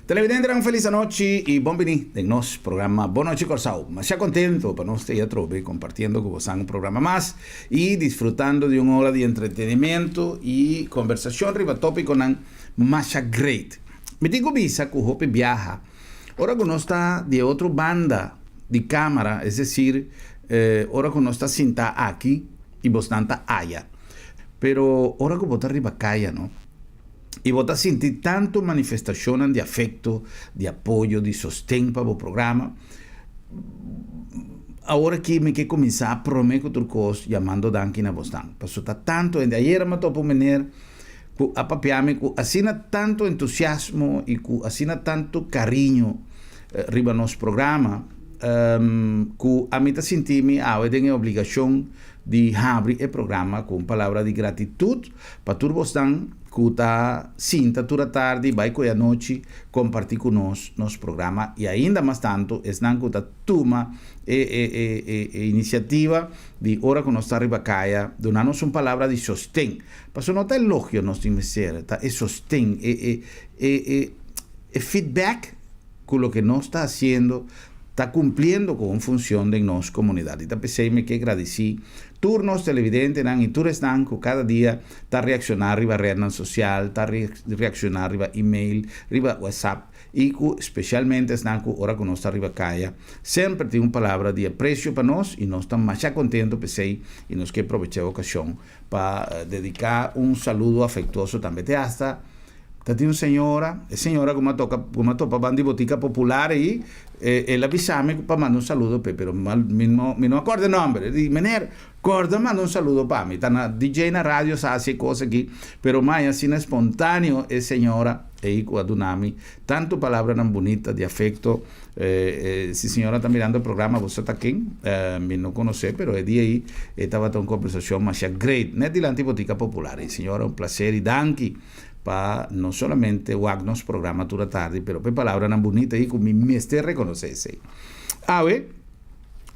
Televidentenan felis anochi y bon bini den nos programa Bon Nochi Corsou. Masha contento pa nos ta y atrobe compartiendo cu bosan un programa mas y disfrutando di un ora di entretenimento y conversacion riba topiconan masha great. Mi tin cu bisa cu hopi biaha ora cu nos ta di e otro banda di camara, es decir, ora cu nos ta sinta aki y bosnan ta aya. Pero ora cu bo ta riba caya no. I bo ta sinti tantu manifestashonnan di afekto, di apoyo, di sosten pa bo programa. Awor aki mi ke kuminsá promé ku tur kos yamando danki na bosnan. Pasobra ta tantu hende. Ayera mi a topa un meneer ku a papia mi ku asina tantu entusiasmo i ku asina tantu kariño riba nos programa ku ami ta sinti mi awe den e obligashon di habri e programa ku un palabra di gratitut pa tur bosnan ku ta sinta tur atardi bai ku e anochi kompartí ku nos nos programa i ainda mas tantu esnan ku ta tuma e e e e e inisiativa di ora ku nos ta riba kaya duna nos un palabra di sosten pasobra no ta elogio nos tin mester ta e sosten e e e e e feedback ku loke nos ta hasiendo ta kumpliendo ku un funshon den nos komunidat. I ta p'esei mi ke gradisí tur nos televidentenan i tur esnan ku kada dia ta reakshoná riba retnan sosial, ta reakshoná riba email, riba whatsapp i ku spesialmente esnan ku ora ku nos ta riba kaya semper tin un palabra di apresio pa nos i nos ta masha kontento p'esei i nos ke probechá e okashon pa dediká un saludo afektuoso tambe te asta Ta tin un señora, e señora ku mi a toka, ku mi a topa ban di Botica Popular ei, el a bisa mi pa manda un saludo p'e, pero mi no, mi no a kòrda e nòmber. E di, Meneer, kòrda manda un saludo pa mi. Ta na DJ na radio sa hasi e kos aki, pero mai asina espontaneo e señora ei ku a duna mi tantu palabranan bunita di afekto. Si señora ta mirando e programa, bo sa ta ken, mi no konosé, pero e dia ei e tabata un kombersashon masha great, nèt dilanti Botica Popular. E señora, un plaser i danki. Pa no solamente wak nos programa tur atardi, pero pa e palabranan bunita ei ku mi mester rekonosé esei. Awe,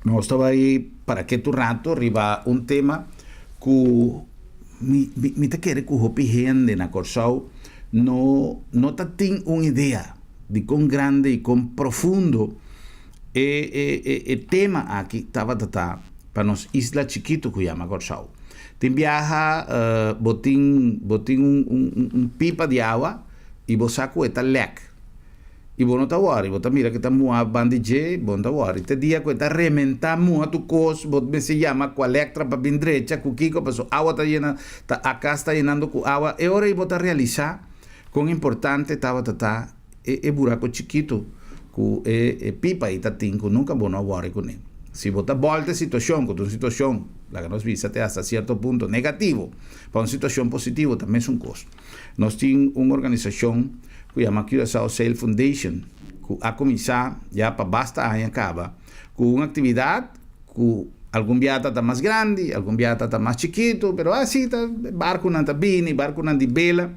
nos ta bai para ketu rato riba un tema ku mi mi ta kere ku hopi hende na Kòrsou no no ta tin un idea di kon grandi i kon profundo e e e tema aki tabata ta pa nos isla chikitu ku yama Kòrsou. Tin biaha bo tin bo tin un un un pipa di awa i bo sa ku e ta lèk i bo no ta wòri, bo ta mira ku e ta muha banda di dje, bo no ta wòri. Te dia ku e ta rementá muha tur kos, bo mester yama Aqualectra pa bin drecha ku kiko pasobra awa ta yena ta a kas ta yenando ku awa. E ora ei bo ta realisá kon importante tabata ta e e buraco chikito cu e e pipa ei ta tin cu nunca bo no a worry cune. Si bo ta bolta e situacion cu ta un situacion, laga nos bisa te hasta cierto punto negativo, pa un situacion positivo ta mesun cos. Nos tin un organisacion cu yama Curaçao Sail Foundation cu a cuminsa ya pa basta aña caba cu un actividad cu algun bia ta ta mas grandi, algun bia ta ta mas chikito, pero asi ta barconan ta bini, barconan di bela.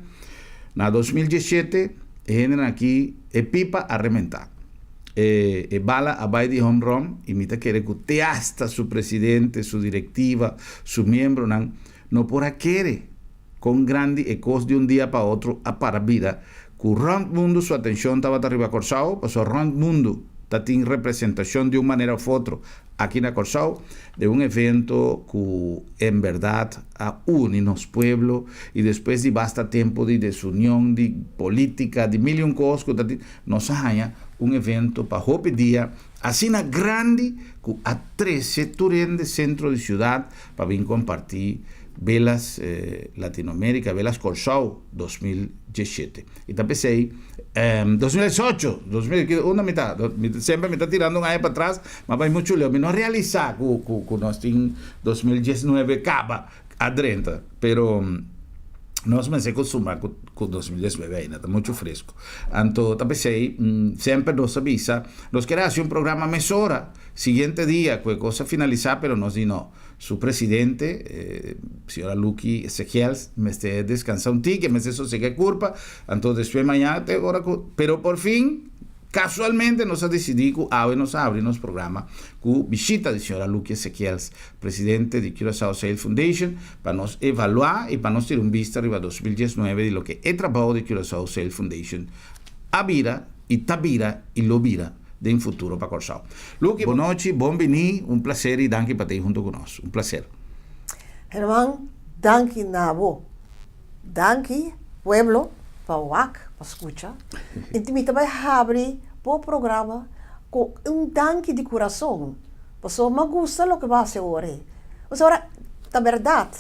Na 2017 e hendenan aki e pipa a rementá. E e bala a bai di home run i mi ta kere ku te asta su presidente, su direktiva, su miembronan no por a kere kon grandi e kos di un dia pa otro a para bira ku rònt mundu su atenshon tabata riba Kòrsou pasobra rònt mundu ta tin representashon di un manera òf otro aki na Kòrsou den un evento ku en bèrdat a uni nos pueblo i despues di basta tempu di desunion, di politica, di mil i un kos ku ta tin, nos a haña un evento pa hopi dia asina grandi ku a trese tur hende sentro di siudat pa bin kompartí Belas Latinoamerica, Belas Kòrsou 2017. I ta p'esei 2018, 2000, unda mi ta? Mi semper mi ta tirando un aña patras, ma bai muchu leu. Mi no a realisá ku ku ku nos tin 2019 kaba a drenta, pero nos mester kustumbrá ku ku 2019 ainda, ta muchu fresku. Anto ta p'esei semper nos a bisa, nos kere hasi un programa mesora, siguiente dia ku e kos a finalisá, pero nos di no. Su presidente, señora Lucky Ezechiels, mester descansa un tiki, mester sosega e curpa, anto despues mañana te ora cu, pero por fin, casualmente nos a dicidi cu awe nos a habri nos programa cu bishita di señora Lucky Ezechiels, presidente di Curaçao Sail Foundation, pa nos evalua y pa nos tira un bista riba 2019 di loke e trabao di Curaçao Sail Foundation a bira. i ta bira i lo bira den futuro pa Kòrsou. Lucky, bon nochi, bon bini, un plaser i danki pa ta ei huntu ku nos. Un plaser. Herman, danki na bo. Danki pueblo pa wak, pa skucha. I mi ta bai habri bo programa ku un danki di kurason. Pasobra mi a gusta loke bo a hasi awor ei. Pasobra ta bèrdat,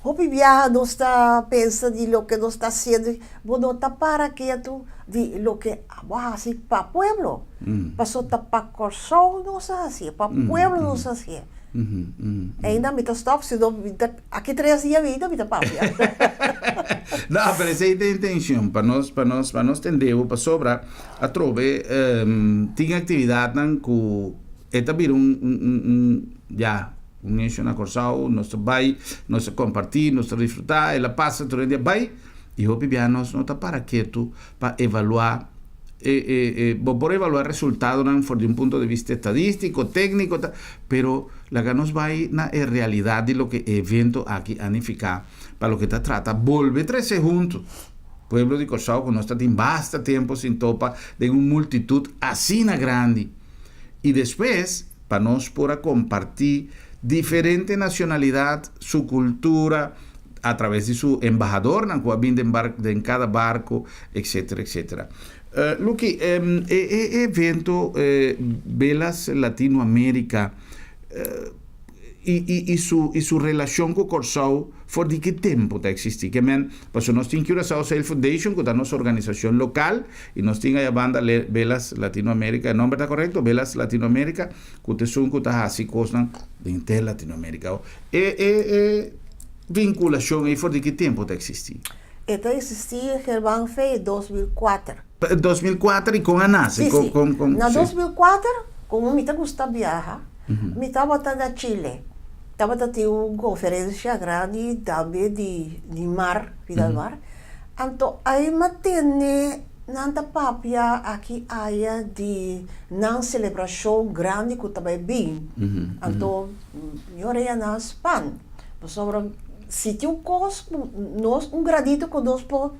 hopi biaha nos ta pensa di loke nos ta hasiendo, bo no ta para ketu di loke bo a hasi pa pueblo. Pasobra ta pa Kòrsou nos a hasié, pa pueblo nos a hasié. Ainda mi ta stòp, si no mi ta aki tres dia mi ta papia. No, pero esei ta e intencion, pa nos, pa nos, pa nos tende bo, pasobra atrobe tin actividadnan cu e ta bira un, un, un, un, ya, un hecho na Kòrsou, nos ta bai, nos ta comparti, nos ta disfruta, el a pasa tur e dia bai, y hopi bia nos no ta para ketu pa evalua e, e, e, bo por evalua resultadonan for di un punto di vista estadístiko, tékniko, ta, pero laga nos bai na e realidat di loke e evento aki a nifiká pa loke ta trata bolbe trese huntu pueblo di Kòrsou ku nos ta tin basta tempu sin topa den un multitut asina grandi i despues pa nos por a kompartí diferente nashonalidat, su kultura, a traves di su embahadornan ku a bin den bar den kada barko, etcetera, etcetera. Lucky, e e evento Velas Latinoamerica i i i su i su relashon ku Kòrsou for di ki tempu ta eksistí? Ke men, pasobra nos tin Curaçao Sail Foundation ku ta nos organisashon lokal i nos tin aya banda Velas Latinoamerica, e nòmber ta korekto? Velas Latinoamerica, ku ta esun ku ta hasi kosnan den te Latinoamerica. E e e vinkulashon ei for di ki tempu ta eksistí? E ta eksistí German Fe 2004. 2004 i kon a nase? Sí, Kon sí. kon kon Na sí. 2004, komo mi ta gusta biaha, mi tabata na Chile. Tabata tin un konferensia grandi tambe di di mar, vida del mar. Anto ai mi a tende nan ta papia aki aya di nan selebrashon grandi ku ta bai bin. Anto Mi orea na span, pasobra si tin un kos ku nos, un granito ku nos por,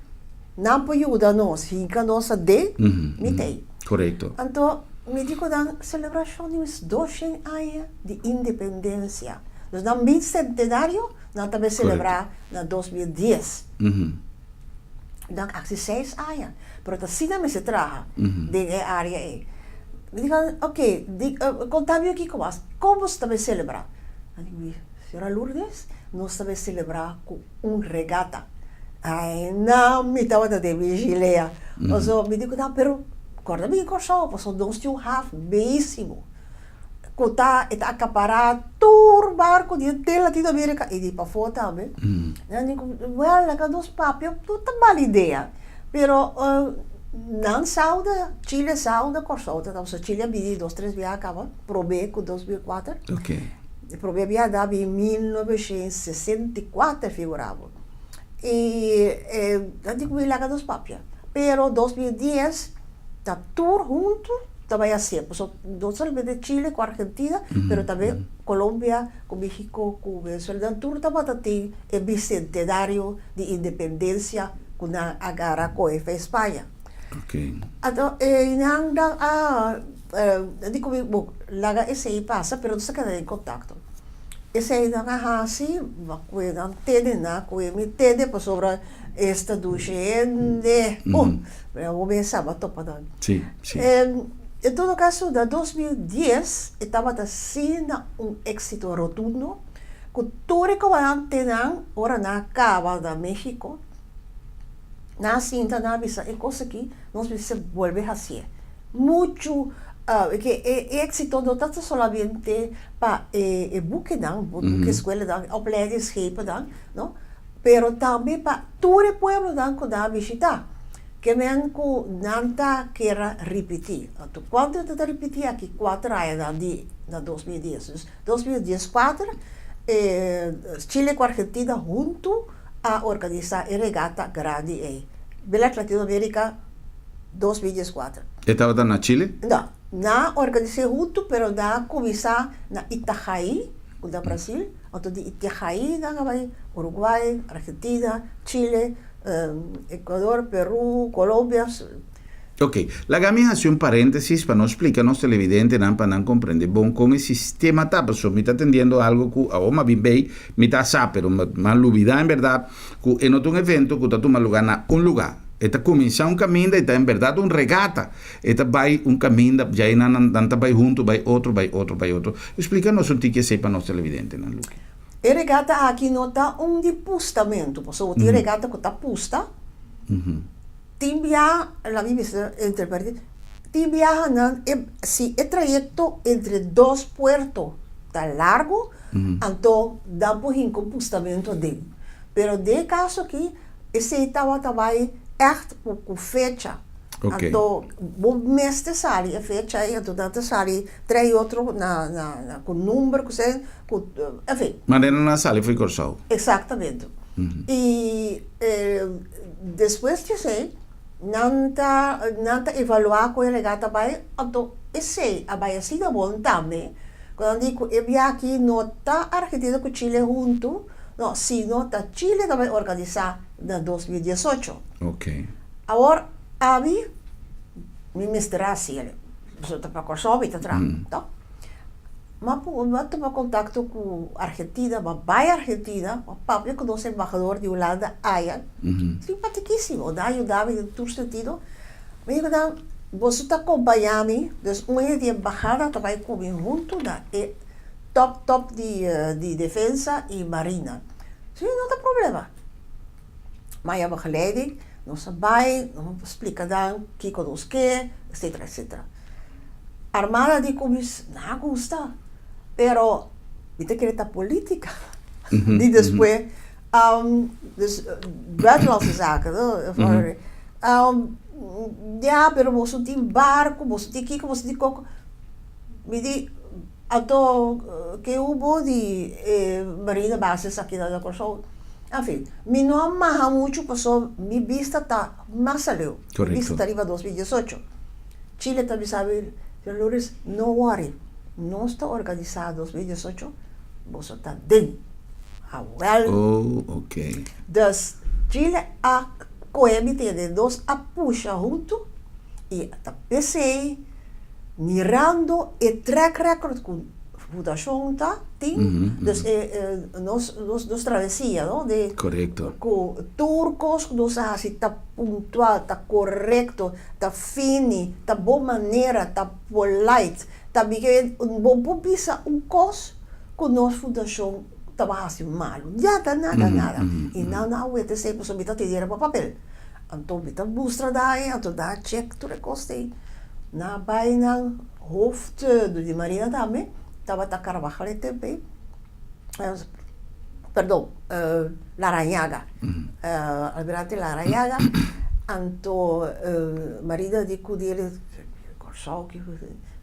nan por yuda nos, hinka nos aden, mi ta ei. Korekto. Anto mi di ku nan, selebrashon di mis doshen aña di independensia. Dus nan bisentenario nan ta bai selebrá na 2010. Nan kasi seis aña. Pero ta asina mester traha den e área ei. Mi di nan, oke, di, konta mi un kiko mas. Kon boso ta bai selebrá? Nan di mi, Señora Lourdes, nos ta bai selebrá ku un regata. Ai nan, mi tabata den mi gilea. Pasobra mi di ku nan, pero kòrda bin Kòrsou, pasobra nos tin un haf beyísimo. Ku ta e ta akapará tur barku di henter Latinoamerika i di pafó tambe. Nan di ku wèl laga nos papia no ta mal idea pero nan sa unda Chile sa unda Kòrsou ta pasobra Chile a bini dos tres biaha kaba promé ku 2004. E promé biaha nan a bini 1964 figurá bo i nan di ku mi laga nos papia pero 2010 ta tur huntu. Ta bai hacié, pasobra no solamente Chile cu Argentina, pero tambe Colombia cu Mexico cu Venezuela, nan tur tabata tin e bicentenario di independencia cu nan a gara coge pa España. Anto nan nan a di cu mi, bo laga esey pasa, pero nos ta keda den contacto. Esey nan a haci, ma cu nan tene nan cu mi tene pasobra Esta dushi hende. Oh, pero bo mes sa bo a topa nan. Sí, sí. En todo caso, na 2010 e tabata asina un éxito rotundo cu tur e comandantenan ora nan a caba na Mexico, nan a sinta nan a bisa e cos aki nos mester bolbe hacié. Muchu, ke e éxito no ta solamente pa e bukenan, buke escuelanan, opleidingsschepennan, no? Pero tambe pa tur e pueblonan ku nan a bishitá, ke men ku nan ta kera ripití. Anto kuantu nan ta ripití aki? Kuater añanan di na 2010. Dus 2014 Chile ku Argentina huntu a organisá e regata grandi ei. Velas Latinoamerica 2014. E tabata na Chile? No, nan a organis'é huntu pero nan a kuminsá na Itajaí, ku ta Brasil. Anto di Itajaí nan a bai Uruguay, Argentina, Chile, Ecuador, Peru, Colombia. Ok, laga mi hasi un paréntesis pa nos splika nos televidentenan pa nan komprendé bon kon e sistema ta, pasobra mi ta tendiendo algo ku awor m'a bin bei, mi ta sa, pero m'a lubidá en bèrdat ku e no ta un evento ku ta tuma lugá na un lugá. E ta kuminsá un kaminda, e ta en bèrdat un regata. E ta bai un kaminda, djai nan nan ta bai huntu, bai otro, bai otro, bai otro. Splika nos un tiki esei pa nos televidentenan, Luki. E regata aki no ta un di pustamentu, pasobra tin regata ku ta pusta. Tin biaha, laga mi bisa entre paréntesis, tin biahanan e si e trayekto entre dos puerto ta largu, anto nan por hinka un pustamentu aden. Pero den e kaso aki esei tabata bai ègt ku fecha. Anto bo mester sali e fecha ei, anto nan ta sali trae otro na na ku number ku esei ku enfin. Manera nan a sali for di Kòrsou. Eksaktamente. I Despues di esei, nan ta nan ta evaluá ku e regata bai, anto esei a bai asina bon tambe, ku nan di ku e biaha aki no ta Argentina ku Chile huntu, no, sino ta Chile ta bai organisá na 2018. Awor ami mi mester a hasi el, pasobra ta pa Kòrsou mi ta traha, to. M'a m'a tuma kontakto ku Argentina, m'a bai Argentina, m'a papia ku nos embahador di Hulanda aya, simpatikísimo, nan a yuda mi den tur sentido. Mi di ku nan, boso ta kompañá mi, dus un hende di embahada ta bai ku mi huntu na e tòp tòp di di defensa i marina. Si, no ta problema. M'a haña begeleiding, nos a bai, nos a splika nan kiko nos ke, etsetera, etsetera. Armada di cu mi na gusta, pero mi ta kere ta politica di despues, dus buitenlandse zaken no, ya pero boso tin barco, boso tin kico, boso tin coco, mi di anto ke hubo di e marina bases aki na Corsou, enfin mi no a maha mucho pasobra mi bista ta mas aleu, mi bista ta riba 2018. Chile ta bisa mi, Señor Lourdes, no worry, nos ta organisá 2018, boso ta den. Awel. Oh, ok. Dus, Chile a kohe mi tende, nos a pusha huntu i ta p'esei mirando e track record ku Fundashon ta tin, dus e nos nos travesia, no, de Korekto. ku tur kos ku nos a hasi ta puntual, ta korekto, ta fini, ta bon manera, ta polite, ta mi ke bo por bisa un kos ku nos fundashon tabata hasi malu, nada, nada, nada. I nan a wet esei pasobra mi ta tene riba papel. Anto mi ta mustra nan ei, anto nan a chek tur e kos ei. Nan a bai nan hoofd di marina tambe, tabata Carvajal e tempo ei, perdon, Larrañaga, Almirante Larrañaga, anto marina di ku di Kòrsou ki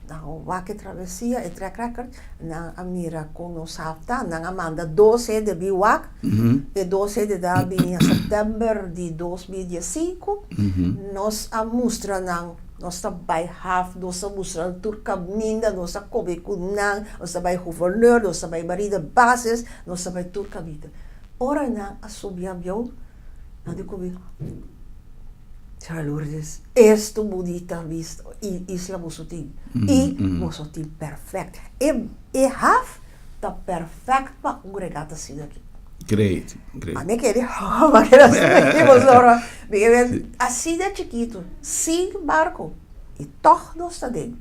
nan a wak e travesia, e track record, nan a mira kon nos haf ta, nan a manda dos hende bin wak, e dos hende nan a bini na sèptèmber di 2015, nos a mustra nan, nos ta bai haf, nos a mustra nan tur kaminda, nos a kome ku nan, nos ta bai guverneur, nos ta bai marina bases, nos ta bai tur kaminda. Ora nan a subi avion, nan di ku mi, Sra. Lourdes, esto bunita vista, isla boso tin, i boso tin perfect. E e haf ta perfect pa un regata asina aki. Great, great. A mi kere, ma kere asina aki pasobra mi kere asina chikitu, sin barco, i tog nos ta den.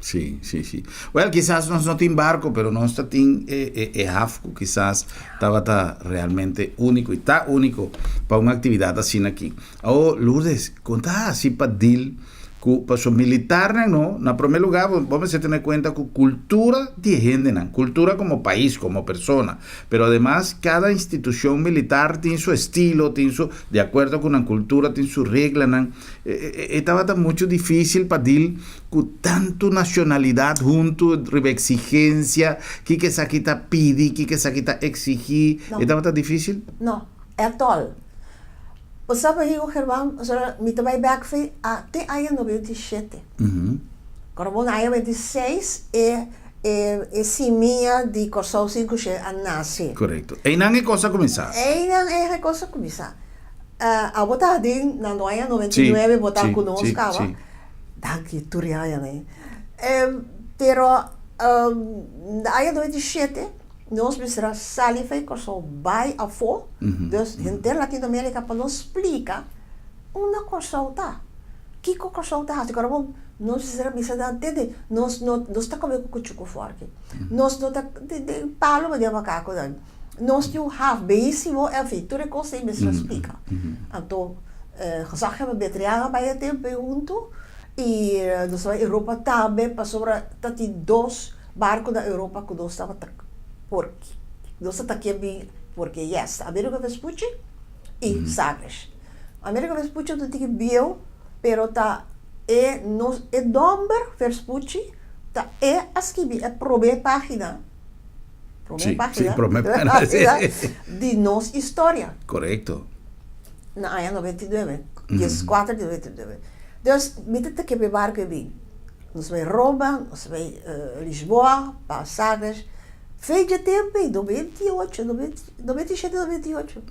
Sí, sí, sí. Well, kisas nos no tin barco, pero nos ta tin e, e, e haf ku kisas tabata realmente úniko i ta úniko pa un aktividat asina aki. Awor, Lourdes, kon ta hasi pa deal ku pasobra militarnan no, na promé lugá bo, bo mester tene kuenta ku kultura di e hendenan, kultura komo pais, komo persona, pero ademas kada institushon militar tin su estilo, tin su, di akuerdo ku nan kultura, tin su reglanan. E, e, e tabata muchu difísil pa deal Ku tantu nashonalidat huntu riba eksigensia, kiko esaki ta pidi, kiko esaki ta eksigí, e tabata difísil? No, at all. Bo sa pakico, German, pasobra mi ta bai bek fi a te aña 97. Ora bo na aña 96 e e simia di Kòrsou 5G a nase. Korekto. Einan e kos a kuminsá. Einan e kos a kuminsá. Abo ta den na aña 99 bo ta ku nos kaba. Danki tur e añanan ei. Pero na aña 97 nos mester a sali for di Kòrsou bai afó, dus henter Latinoamérika pa nos splika unda Kòrsou ta, kiko Kòrsou ta hasi. Kòrda bon, nos mester a bisa nan, tende, nos no nos ta kome ku kuchu ku fòrki, nos no ta den palu manera makakunan, nos tin un haf beyísimo, enfin, tur e kos ei mester a splika. Anto Gezaghebber Betriaga bai e tempu ei huntu i nos a bai Europa tambe pasobra ta tin dos barku na Europa ku nos tabata por nos ta ke bin porque yes, Amerigo Vespucci i Sagres. Amerigo Vespucci no tin bieu pero ta e nos e nomber Vespucci ta e a skibi e prome pagina prome pagina di nos historia. Korekto. Na aña 99, 14 di 99. Dus mi ta take p'e barco e bin. Nos bai Roma, nos bai Lisboa, pa Sagres. Fe dje tempo ei, 98, 97, 98.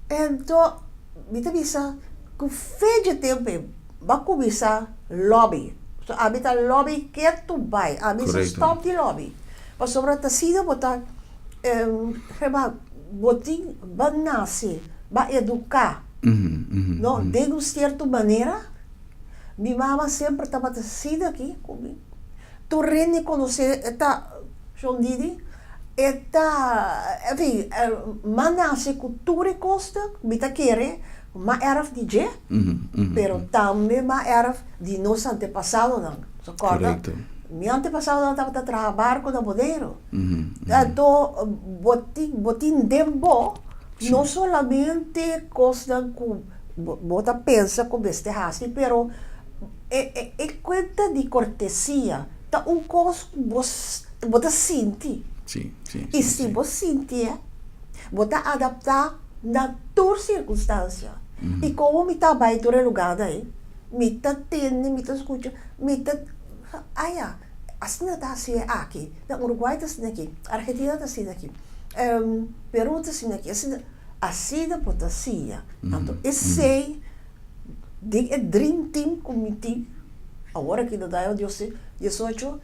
Ento mi ta bisa ku fe dje tempo ei bo a kuminsá lobby. So ami ta lobby ketu bai. Ami sa stop di lobby. Pasobra ta asina bo ta, Bo tin ba nase, ba eduká, no, den un sierto manera. Mi mama semper tabata asina aki ku mi. Tur hende konosé e ta Shon Didi, e ta, enfin, m'a nase ku tur e kosnan, mi ta kere m'a èrf di dje, pero tambe m'a èrf di nos antepasadonan. So kòrda, mi antepasadonan tabata traha barko na Boneiru. Anto bo tin bo tin den bo no solamente kosnan ku bo ta pensa ku mester hasi pero e e e kuenta di kortesia ta un kos ku bo bo ta sinti i si bo sintié bo ta adaptá na tur sirkunstansia i komo mi ta bai tur e lugánan ei mi ta tende mi ta skucha mi ta aya. Asina ta hasi e aki. Na Uruguay ta asina aki, Argentina ta asina aki, Peru ta asina aki, asina, asina bo ta siña. Anto esei den e dream team ku mi tin awor aki na Dial Dios 18,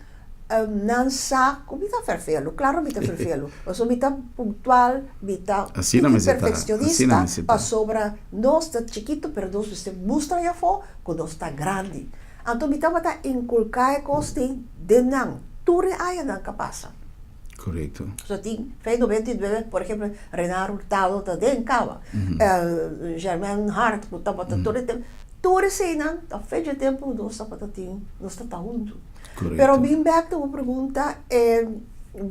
nan sa ku mi ta ferfelu, klaro mi ta ferfelu, pasobra mi ta puntual, mi ta tiki perfekshonista, pasobra nos ta chikitu pero nos mester mustra afó ku nos ta grandi. Anto mi tabata inculca e cos tin den nan tur e añanan ca pasa. Correcto. So tin fe 99, por ejemplo, Renan Hurtado ta den caba, Germain Hart cu tabata tur e tempo, tur eseinan ta fe dje tempo nos tabata tin, nos ta ta hunto. Correcto. Pero bin bek na bo pregunta,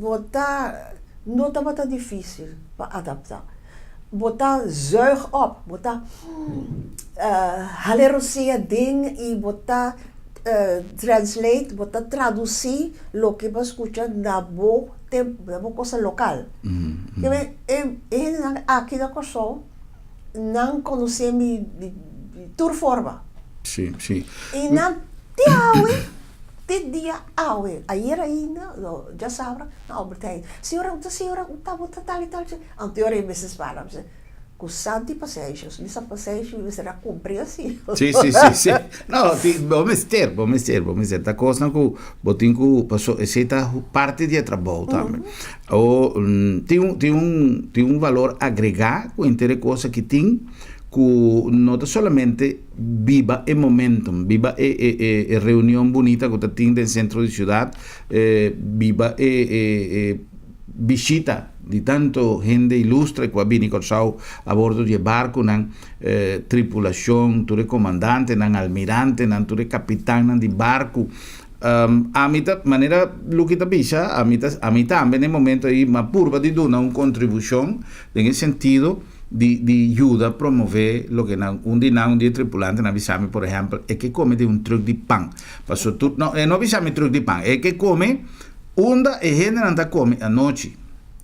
bo ta, no tabata dificil pa adapta. Bo ta zuig op, bo ta hala e rosea den i bo ta translate, bo ta tradusí loke bo a skucha na bo tempu, na bo kosa lokal. Ke men e hendenan aki na Kòrsou nan konosé mi di tur forma. Sí, sí. I nan te awe. Te dia awe, ayer ainda, no, djasabra, na Albert Heijn, Señora, un ta señora, un ta bo ta tal i tal, anto ora e mester spara, mi bisa, ku santi pasenshi, mi sa pasenshi mi mester a kumpri asi. Sí, sí, sí, sí. No, ti, bo mester, bo mester, bo mester. Ta kosnan ku bo tin ku, paso esei ta parti di e trabou tambe. O, tin un, tin un, tin un valor agregá ku henter e kos aki tin, ku no ta solamente Biba e momentum, biba e e e e reunion bunita ku ta tin den sentro di siudat, biba e e e bishita di tanto hende ilustre ku a bini Kòrsou a bordo di e barkunan, tripulashon, tur e komandantenan, almirantenan, tur e kapitannan di barku. Ami ta, manera Lucky ta bisa, ami ta ami tambe na e momento ei m'a purba di duna un kontribushon den e sentido, di di yuda promove loke nan un di nan un di e tripulantenan a bisa mi por ehempel e ke kome di un truk di pan paso tur no e no bisa mi truk di pan e ke kome unda e hendenan ta kome anochi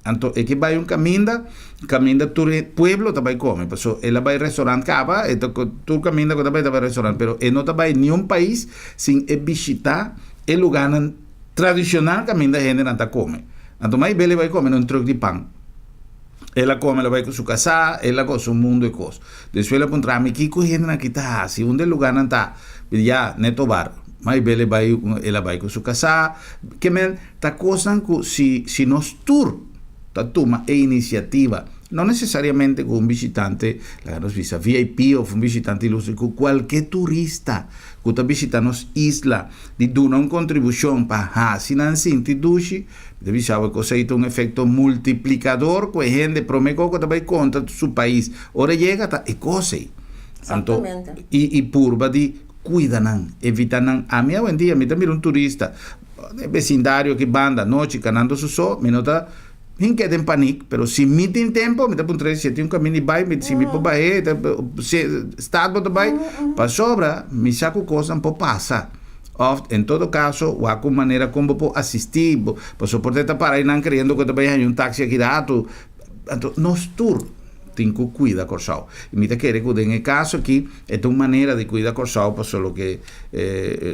anto e ke bai un kaminda kaminda tur e pueblo ta bai kome paso el a bai restaurant kaba e ta tur kaminda ku ta bai ta bai restaurant pero e no ta bai niun pais sin e bishita e lugarnan tradishonal kaminda hendenan ta kome anto maibel e bai kome na un truk di pan. El a come, el a bai cu su casá, el a goza un mundo e cos. Despues el a puntra mi, Kico hendenan aki ta haci? Unda e lugarnan ta? Ya, neto bar. Maibel e bai, el a bai ku su kasá. Ke men ta kosnan ku si si nos tur ta tuma e inisiativa, no nesesariamente ku un bishitante, laga nos bisa VIP òf un bishitante ilustre, ku kualke turista ku ta bishita nos isla di duna un kontribushon pa hasi nan sinti dushi, mi ta bisa bo e kos ei ta un efekto multiplikador ku e hende promé koko ta bai konta su pais ora e yega ta e kos ei. Anto i i purba di kuida nan, evita nan. Ami awendia mi ta mira un turista den besindario aki banda anochi kanando su so, mi no ta hin keda den panik, pero si mi tin tempo mi ta puntra si e tin un kaminda di bai, si mi por bah'é, stad bo ta bai, pasobra mi sa ku kosnan por pasa. Òf en todo kaso wak un manera kon bo por asistí, pasobra por ta para einan kreyendo ku ta bai haña un taxi aki rato. Anto nos tur tin ku kuida Kòrsou. I mi ta kere ku den e kaso aki e ta un manera di kuida Kòrsou pasobra loke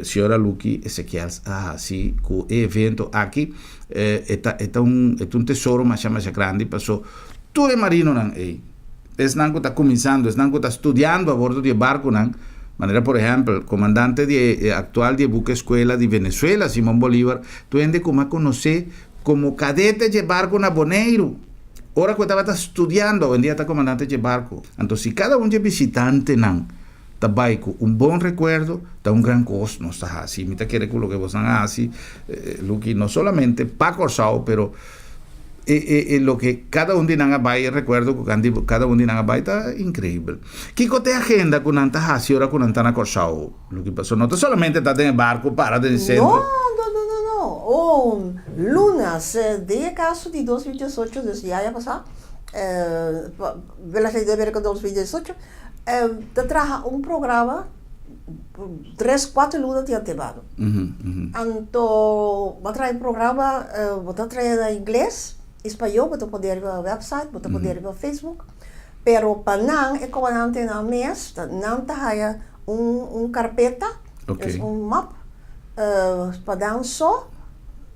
señora Lucky Ezechiels a hasi ku e evento aki e ta e ta un e ta un tesoro masha masha grandi paso tur e marinonan ei esnan ku ta kuminsando esnan ku ta studiando abordo di e barkunan manera por ehèmpel komandante di e aktual di e buke eskuela di Venezuela Simon Bolivar tur hende ku mi a konosé Komo kadete dje barku na Boneiru, ora ku e tabata studiando, awendia ta komandante dje barku. Anto si kada un dje bishitantenan ta bai ku un bon rekuerdo, ta un gran kos nos ta hasi. Mi ta kere ku loke bosnan a hasi, Lucky, no solamente pa Kòrsou, pero e e e loke kada un di nan a bai, e rekuerdo ku kada un di nan a bai ta inkreibel. Kiko ta e agenda ku nan ta hasi ora ku nan ta na Kòrsou? Lo ki pasó no ta solamente ta den e barco para den e centro. No, no, no, no, no. Oh, lunas, den e caso di 2018, dus di aña pasá, Vela Rei de 2018, ta traha un programa tres, cuatro luna di antemano. Anto, bo a traha e programa, bo ta traha na ingles, español, bo ta pone riba website, bo ta pone riba Facebook, pero pa nan, e comandantenan mes, nan ta haya un un carpeta, es un map pa dan so,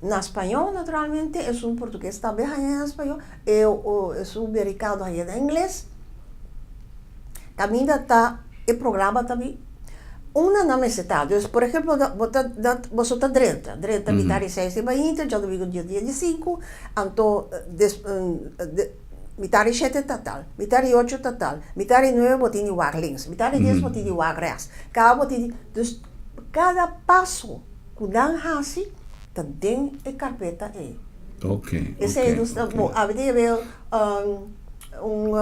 na spañol naturalmente, esun portugues tambe haña na spañol, e esun mericano haña na ingles. Caminda ta e programa ta bin unda nan mester ta. Dus por ehemplo bo ta boso ta drenta, drenta mitar di seis di mainta, djadumingu dia dia di sinku, anto Mitar di shete ta tal, mitar di ocho ta tal, mitar di nuebe bo tin di wak links, mitar di dies bo tin di wak rechts, kada bo tin di, dus kada paso ku nan hasi ta den e karpeta ei. Ok, Esei ok, dus ta ok. bo abi ta yab'é un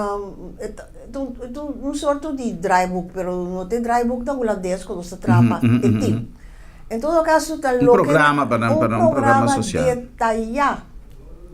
un sorto di draaiboek, pero no ta e draaiboek na hulandes ku nos ta traha pa e tim. En todo kaso ta Un loke programa pa nan, un pa nan, un programa programa sosial. detayá.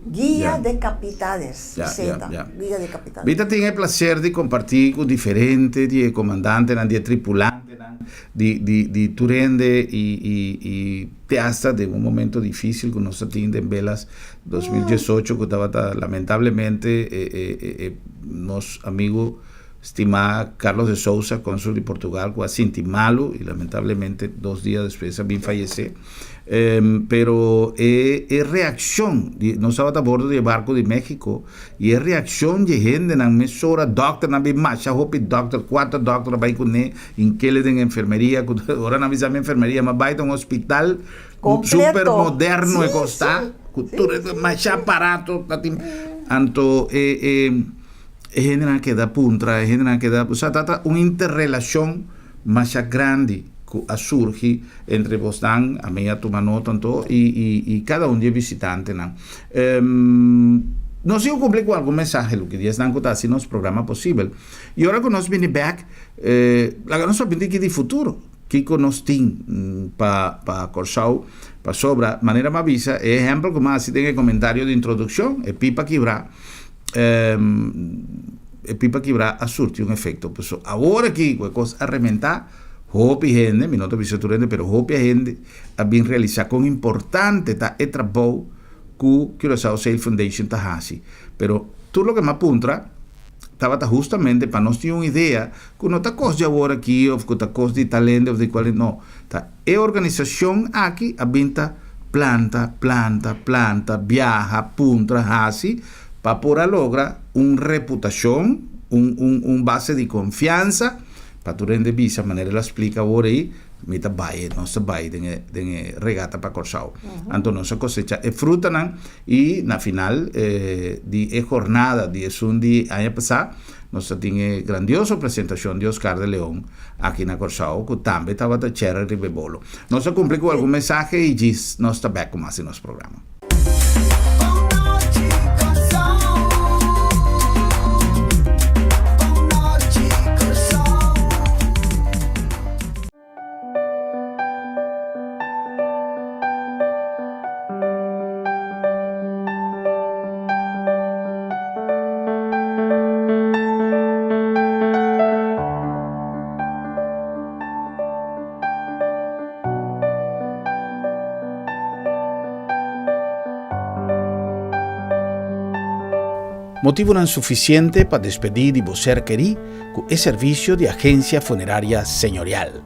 Guia Ya. de Capitanes, Ya, esei ya, ta, ya. Guia de Capitanes. Mi ta tin e placer di comparti cu diferente di e comandantenan, di e tripulantenan, di, di, di tur hende y, y, y te hasta den un momento dificil cu nos ta tin den Belas 2018 cu tabata lamentablemente e, e, e, e nos amigo stima Carlos de Sousa, consul di Portugal, cu a sinti malo y lamentablemente dos dia despues a bin fayece. Pero e e reaccion di nos tabata a bordo di e barco di Mexico y e reaccion di e hendenan mesora dokternan bin masha hopi dokter cuater dokter a bay cune hinkele den enfermeria cu ora nan bisa mi enfermeria mi a bay ta un hospital super Completo. moderno e Sí, cos ta sí, cu sí, tur e sí, masha sí. aparato ta tin anto e e e hendenan a keda puntra e hendenan a keda osea ta un interrelacion masha grandi ku a surgi entre bosnan, ami a tuma nota anto, i i i kada un di e bisitantenan. Nos tin ku kumpli ku algun mensahe loke di esnan ku ta hasi nos programa posibel. I ora ku nos bini bèk, laga nos papia di futuro, kiko nos tin pa pa Kòrsou, pasobra manera mi a bisa e ehèmpel ku mi a hasi den e komentario di introdukshon, e pipa kibrá, E pipa kibrá a surti un efekto. Pasobra awor aki ku e kos a rementá, hopi hende, mi no ta bisa tur hende, pero hopi hende a bin realisá kon importante ta e trabou ku Curaçao Sail Foundation ta hasi. Pero tur loke mi a puntra tabata hustamente pa nos tin un idea ku no ta kos di awor aki òf ku ta kos di tal hende òf di kual hende, no. Ta e organisashon aki a bin ta planta, planta, planta, biaha, puntra, hasi pa por a logra un reputashon, un un un base di konfiansa, pa tur hende bisa manera el a splika awor ei, Mi ta bai, nos ta bai den e den e regata pa Kòrsou. Anto nos a kosecha e frutanan i na final di e jornada di esun di aña pasá nos ta tin e grandioso presentashon di Oscar de Leon aki na Kòrsou ku tambe tabata chèrè riba e bolo. Nos a kumpli ku algun mensahe i djis nos ta bèk ku mas di nos programa. Motibunan sufisiente pa despedí di bo ser kerí ku e servisio di Agensia Funeraria Señorial,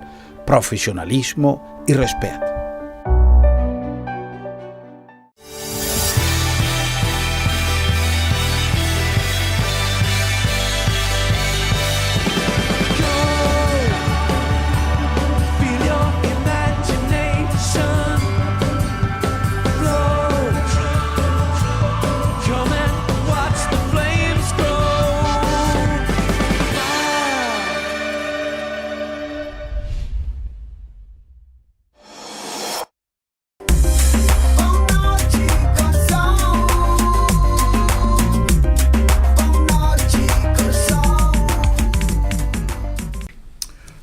profesionalismo i rèspèt.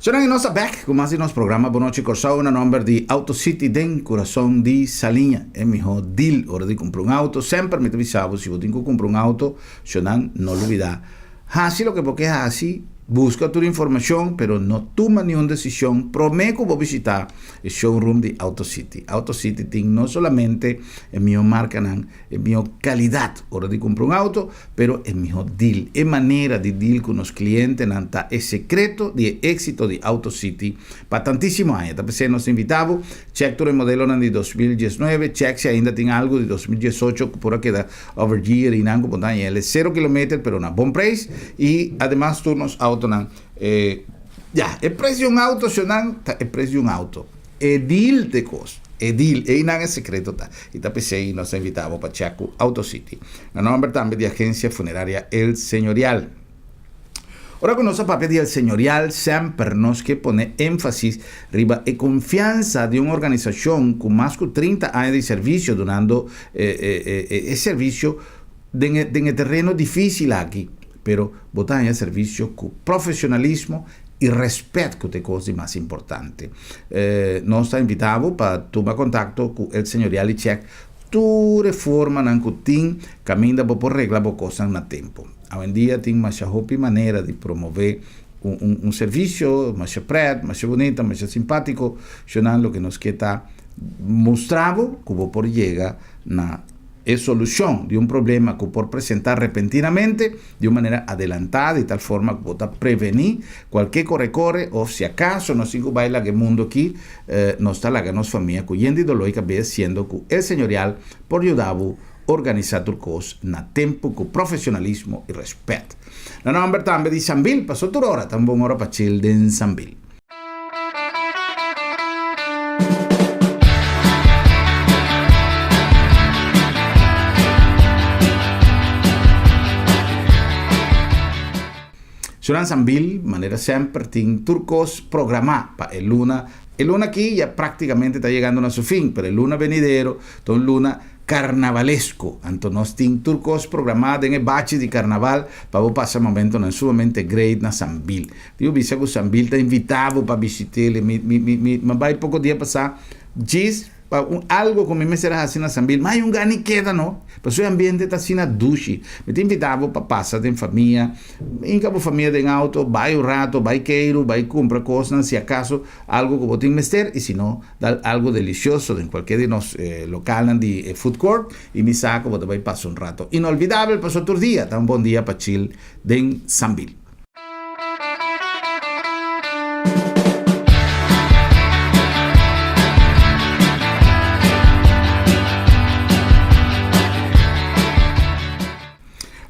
Sonan y nos ta bek cu mas di nos programa Bon Nochi Corsou na nomber di Auto City den curason di Saliña. E miho deal ora di cumpra un auto. Semper mi ta bisa bo si bo tin cu cumpra un auto, sonan no lubida haci loke bo ke haci, busca tur informacion pero no tuma niun decision prome cu bo bishita e showroom di Auto City. Auto City tin no solamente e miho marcanan, e miho calidad ora di cumpra un auto, pero e miho deal. E manera di deal cu nos clientenan ta e secreto di e exito di Auto City pa tantisimo aña. Ta p'esey nos ta invita bo, check tur e modelonan di 2019, check si ainda tin algo di 2018 cu por a keda over year y nan cu por ta haña el e cero kilometer pero na bon prijs y ademas tur nos autonan. E, ya, e prijs di un auto, shownan, ta e prijs di un auto. E deal t'e kos. E deal, einan e sekreto ta. I ta p'esei nos ta invitá bo pa chèk ku Auto City. Na nòmber tambe di Agensia Funeraria El Señorial. Ora ku nos a papia di El Señorial, semper nos ke pone énfasis riba e konfiansa di un organisashon ku mas ku 30 aña di servisio dunando e servisio den e den e tereno difísil aki. Pero bo ta haña servisio ku profesionalismo i rèspèt ku ta e kos di mas importante. Nos ta invitá bo pa tuma kontakto ku El Señorial i chèk tur e formanan ku tin kaminda bo por regla bo kosnan na tempu. Awendia tin masha hopi manera di promové un un servisio masha prèt, masha bunita, masha simpátiko. Shonnan loke nos ke ta mustra bo ku bo por yega na E solucion di un problema cu por presenta repentinamente di un manera adelantá di tal forma cu bo ta prevení cualke core-core of si acaso nos tin cu bay laga e mundo aki, nos ta laga nos famia cu yen di dolor y cabes siendo cu El Señorial por yuda bo organisa tur cos na tempo cu profesionalismo y respet. Na nomber tambe di Sambil, paso tur ora ta un bon ora pa chill den Sambil. Sunan Sambil, manera semper, tin tur kos programá pa e luna. E luna aki ya práktikamente ta yegando na su fin, pero e luna benidero ta un luna Carnavalesco. Anto nos tin tur cos programa den e bachi di carnaval pa bo pasa momentonan sumamente great na Sambil. Digo bisa cu Sambil ta invita bo pa bishit'el. Mi, mi, mi, mi, mi bai poco dia pasa djis pa un algo cu mi mester a haci na Sambil, ma hay un gana y keda no, pasobra e ambiente ta asina dushi. Mi ta invita bo pa pasa den famia, hinca bo famia den auto, bai un rato, bai keiru, bai cumpra cosnan si acaso algo cu bo tin mester y si no, Dal algo delicioso den cualkier di nos localnan di e food court y mi sa cu bo ta bay pasa un rato inolvidabel pasobra tur dia ta un bon dia pa chill den Sambil.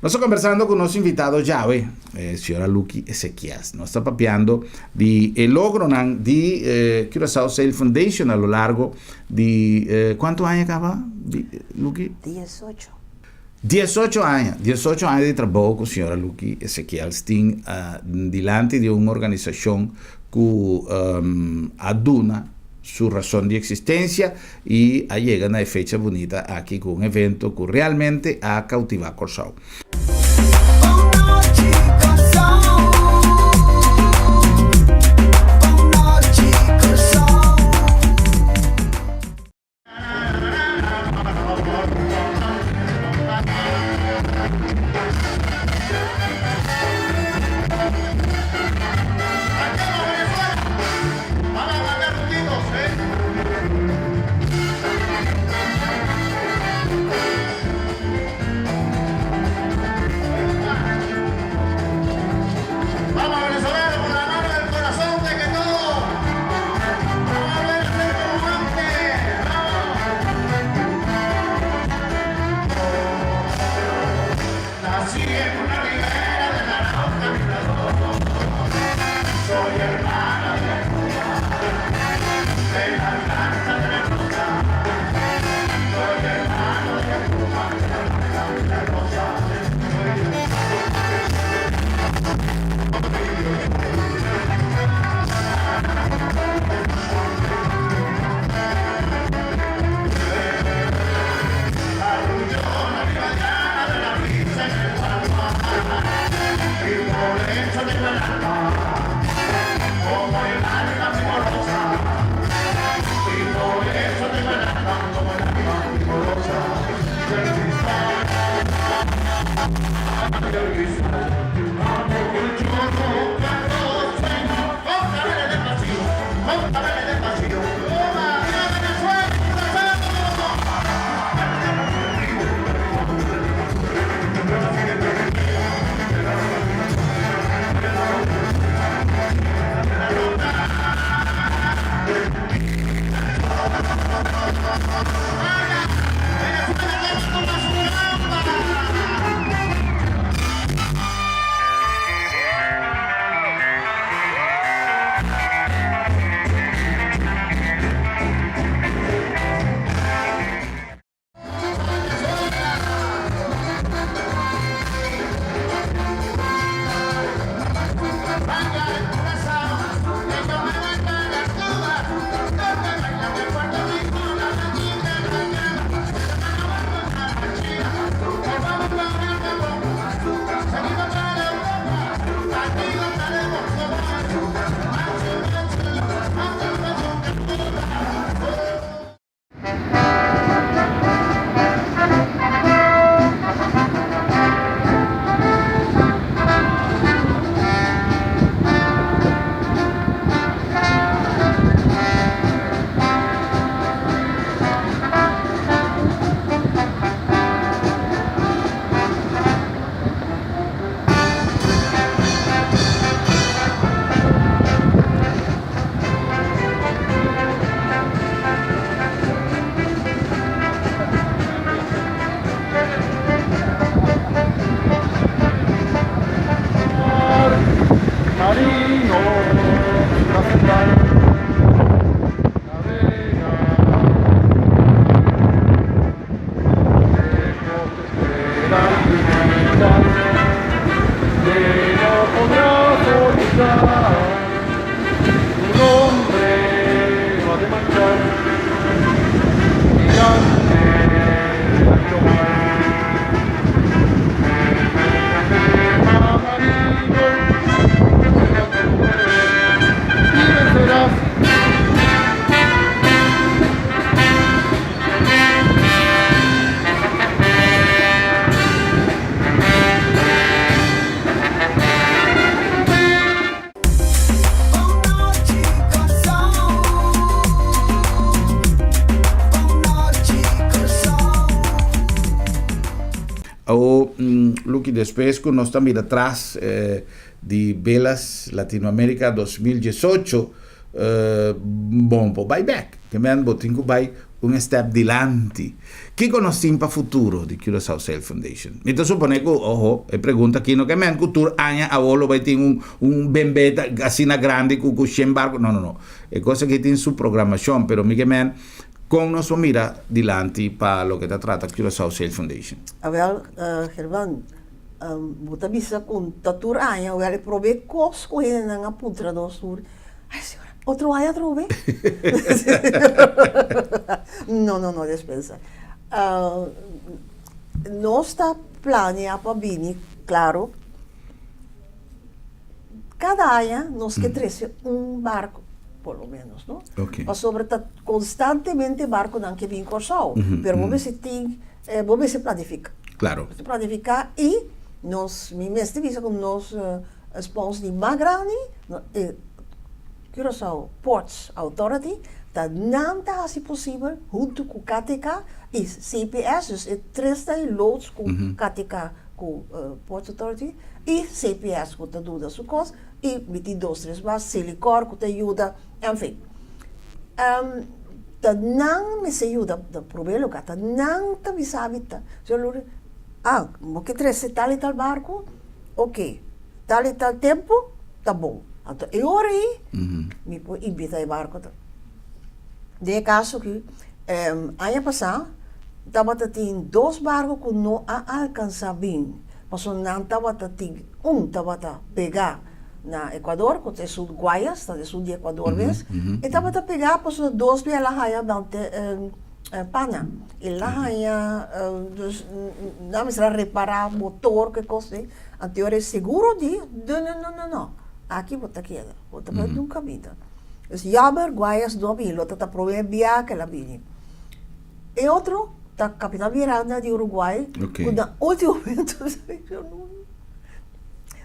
Nos ta kombersando ku nos invitado djawe, señora Lucky Ezequias. Nos ta papiando di e logronan di Curaçao Sail Foundation a lo largo di kuantu aña kaba, Lucky? Diesocho. Diesocho aña, diesocho aña di trabou ku señora Lucky Ezequiels tin dilanti di un organisashon ku a duna su rason di eksistensia i a yega na e fecha bunita aki ku un evento ku realmente a koutivá Kòrsou. Awo Lucky despues ku nos ta mira tras di Belas Latinoamerica 2018 bon por bai bek. Ke men bo tin ku bai. Un step dilanti. Kiko nos tin pa futuro di Curaçao Sail Foundation? Mi ta supone ku, oho, e pregunta aki no ke men ku tur aña awor lo bai tin un un bembe ta asina grandi ku ku shen barku. No, no, no. E kos aki tin su programashon, pero mi ke men kon nos por mira dilanti pa loke ta trata Curaçao Sail Foundation. Awel, German, bo ta bisa ku ta tur aña, awel e prome kos ku hendenan a puntra nos tur, Ay señora, otro aña atrobe? No, no, no, despensa. Uh, nos ta planea pa bini, claro. Cada aña nos ke trece un barco, por lo menos, no? Okay. Pasobra ta constantemente barconan ke bin Corsou, pero bo mester tin, eh, bo mester planifica. Claro. Mester planifica y nos, mi mester bisa cu nos Spons di mas grandi, e Curaçao Ports Authority, ta nan ta hasi posibel huntu ku KTK i CPS, dus e tres ta e loods ku KTK ku Ports Authority i CPS ku ta duda su kos i mi tin dos tres mas, Selikor ku ta yuda, enfin. Ta nan mester yuda na prome lugar, ta nan ta bisa mi ta, ah, bo ke trese tal i tal barku? Ok, tal i tal tempu ta bon. Anto e ora ei mi por invita e barco ta. Den e caso aki, aña pasá tabata tin dos barco cu no a alcansa bin, pasobra nan tabata tin, un tabata pega na Ecuador, cu ta esun Guayas, ta esun di Ecuador mes, e tabata pega pasobra dos bia el a haya Pana, el a haña, dus nan mester a repará motor ku e kos ei, anto e ora e seguro di, no no no no no, aki bo ta keda, bo ta bai nunka bida. Dus jammer Guayas no a bini, lo ta ta promé bia ku el a bini. E otro ta Capitan Miranda di Uruguay, ku na ultimo momento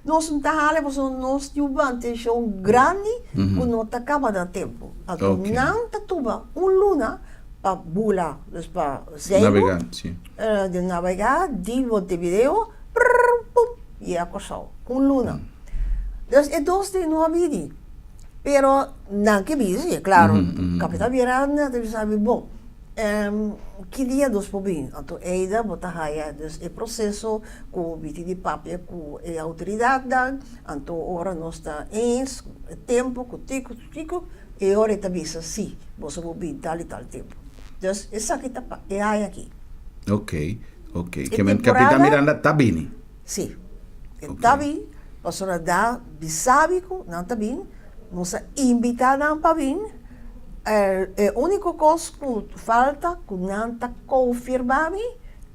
nos no ta hala pasobra nos tin un mantenshon grandi ku no ta kaba na tempu. Anto nan ta tuma un luna pa bula, dus pa zeilu, di nabegá di Montevideo, prrr, pum, yega Kòrsou. Un luna. Dus e dos di no a bini. Pero nan ke bini si, klaro. Kapitan Miranda ta bisa mi, bon, ki dia nos por bini? Anto eida bo ta haya dus e proseso ku mi tin di papia ku e outoridatnan, anto ora nos ta eens e tempu ku tiko ku tiko, e ora e ta bisa si, boso por bin tal i tal tempu. Dus esaki ta pa e aña aki. Ok, ok. Ke men Kapitan Miranda ta bini? Si, e ta bin, pasobra da bisa mi ku nan ta bin, nos a invitá nan pa bin, e úniko kos ku falta ku nan ta konfirmá mi,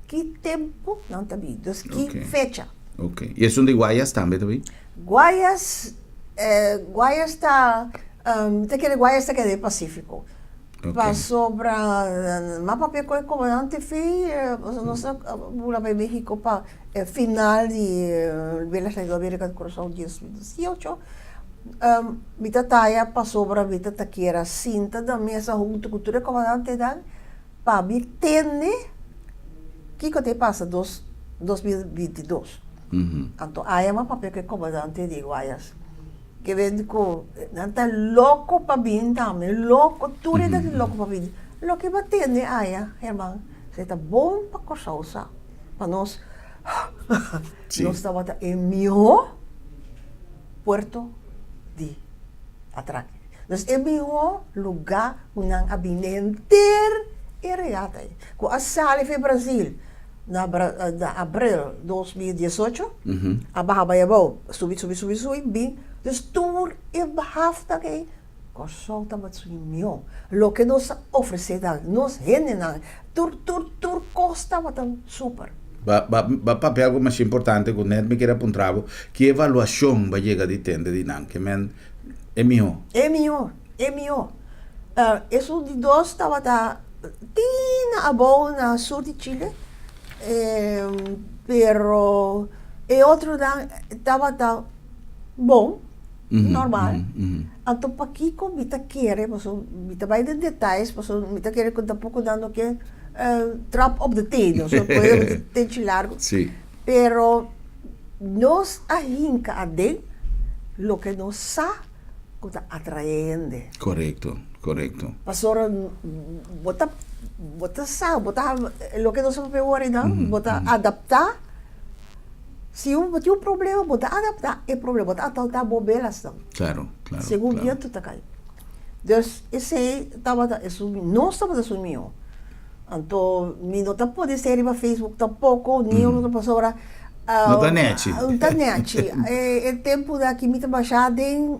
Ki tempu nan ta bin? Dus ki fecha? Ok. I esun di Guayas tambe ta bin? Guayas, Guayas ta, mi ta kere Guayas ta keda den Pasifiko. Pasobra m'a papia ku e komandante fi, pasobra nos a bula bai Mexico pa e final di Velas Latinoamerica di Curaçao 2018. Mi ta taya pasobra mi ta ta kier a sinta na mesa huntu ku tur e komandantenan. Pa mi tende kiko ta e pasa dos 2022. Anto aya m'a papia ku e komandante di Guayas. Ke ben ku nan ta loko pa bin tambe, loko, tur e ta loko pa bin. Loke m'a tende aya, herman, se ta bon pa Kòrsou sa, pa nos, nos tabata e mihó puerto di atrake. Dus e mihó lugá ku nan a bini henter e reata ei, ku a sali for Brazil na na abril 2018, a baha bai abou, subi subi subi subi bin, dus tur e hafnan ei Kòrsou tabata su mihó. Loke nos a ofresé nan, nos hendenan, tur tur tur kos tabata super. Ba ba ba papia algu masha importante ku nèt mi kere a puntra bo, ki evaluashon bo a yega di tende di nan? Ke men e mihó? E mihó. E mihó. Esun di dos tabata tin abou na sur di Chile, pero e otronan tabata bon, normal. Anto pakiko mi ta kere, pasobra mi ta bai den detayes, pasobra mi ta kere ku tampoko nan no ke trap op de teen, pasobra puede tenchi largu. Pero nos a hinka aden loke nos sa. Ku ta atraé hende. Korekto, Korekto. Pasobra bo ta bo ta sa, bo ta loke nos a papia awor einan, bo ta adaptá. Si bo tin un problema, bo ta adaptá e problema, bo ta adaptá bo belasnan. Claro, claro. Segun bientu ta kai. Dus esei tabata esun, nos tabata esun mihó. Anto mi no ta pone esei riba Facebook tampoko, ni otro pasobra. No ta nechi. No ta nechi. E tempu aki mi ta basha den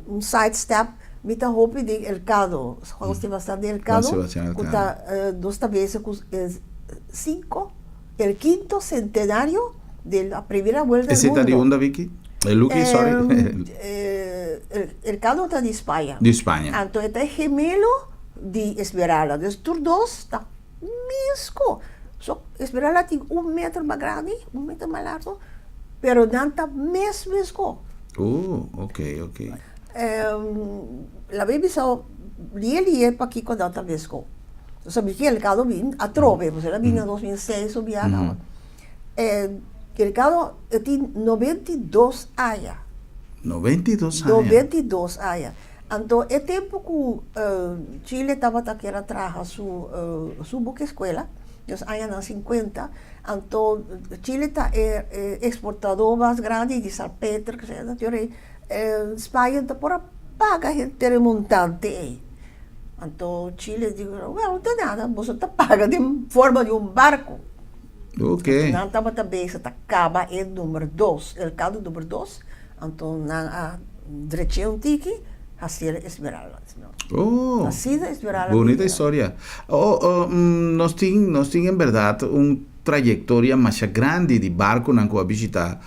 un side step, mi ta hopi den Elcano, Juan Sebastian de Elcano, ku ta nos ta beza ku e sinku, el kinto centenario de la primera vuelta al mundo. Esei ta di unda Vicky? Lucky, sorry. Elcano ta di Spaña. Di Spaña. Anto e ta e gemelo di Esmeralda. Dus tur dos ta mesco. So Esmeralda tin un metro mas grandi, un metro mas largo, pero nan ta mes mesco. Oh, ok, ok. La baby sa lie lie pakiko nan ta mesco. So mi kier Ricardo bin atrobe, pasobra el a bin na 2006 un biaha caba. Ricardo e tin 92 aña. 92 aña? 92 aña. Anto e tempu ku Chile tabata kier a traha su su buki eskuela, den los añanan sinkuenta, anto Chile ta e eksportadó mas grandi di salpeter, Spaña no ta por a paga henter e montante ei. Anto Chile di, wèl, no ta nada, boso ta paga den forma di un barku. Oké. Nan tabata bezig ta kaba e number dos, el kado number dos. Anto nan a drech'é un tiki, hasiel Esmeralda. Oh, Asina Esmeralda bonita bira. historia. Oh, oh, nos tin, nos tin en berdad un trayectoria masha grandi di barconan cu a bishita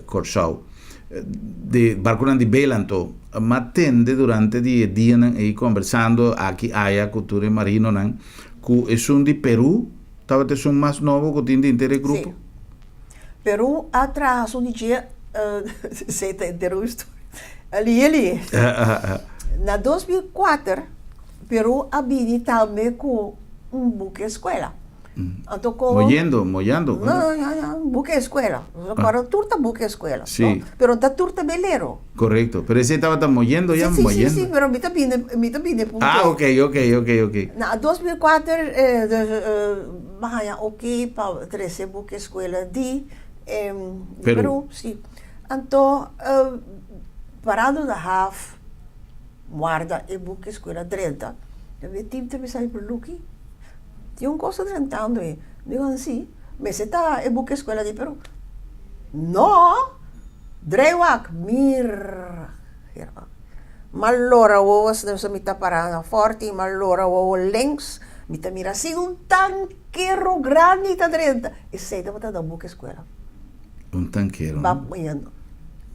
Corsou. Di barconan di bela anto. M'a tende durante di e dianan ei conversando aki aya cu tur e marinonan cu esun di Peru tabata esun mas nobo cu tin dinter e grupo. Sí. Peru a traha su di dje esei ta henter un historia lihe lihe. Na 2004 Peru a bini tambe ku un buki eskuela. Anto komo Moyendo, moyando. No, no, no, no, un buki eskuela. Kòrda tur ta buki eskuela, no? Pero no ta tur ta belero. Korekto. Pero esei tabata moyendo ya, Sí, sí, moyendo. sí, pero mi ta bini, mi ta bini punto Ah, ei. ok, ok, ok, ok. Na 2004 Bo haña oké pa trese buki eskuela di Peru, si. Anto parando na haf warda e buki eskuela drenta, mi tim ta bisa mi, Lucky, tin un kos ta drentando ei. Mi digo, si, mester ta e buki eskuela di Peru. No! Drei wak, mira. M'a lora wowo asina mi ta pará na fòrti, m'a lora wowo links, mi ta mira asina un tankero grandi ta drenta. Esei tabata na buki eskuela. Un tankero, no? Ba moyendo.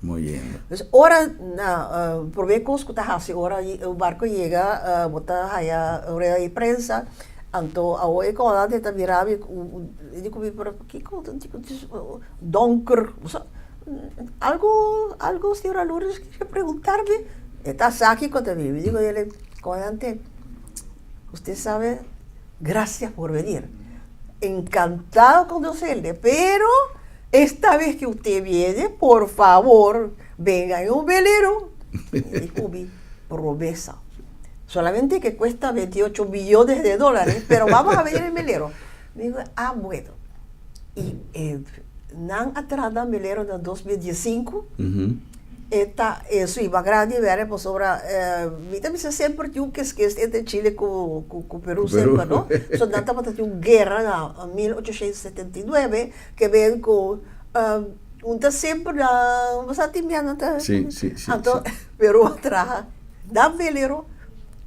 Moyendo. Dus ora na promé kos ku ta hasi ora un barko yega, bo ta haya rueda di prensa, anto awor e komandante ta mira mi, e di ku mi, pero kiko donker, Algo, algo señora Lourdes quiere preguntarme. E ta sa kico ta bibi. Digo ele, comandante, usted sabe, gracias por venir. Encantado conocerle, pero esta vez que usted viene, por favor, venga en un velero. E di cu mi promesa. Solamente que cuesta 28 millones de dólares, pero vamos a venir en velero. Mi digo, ah, bueno. Y e nan a traha nan velero na 2015. E ta e su iba grandi bere pasobra mi ta bisa semper tin un keskes entre Chile ku ku Peru semper no. So nan tabata tin un guera na 1879 ke ben ku un ta semper na bo sa tin bia nan ta anto Peru a traha nan velero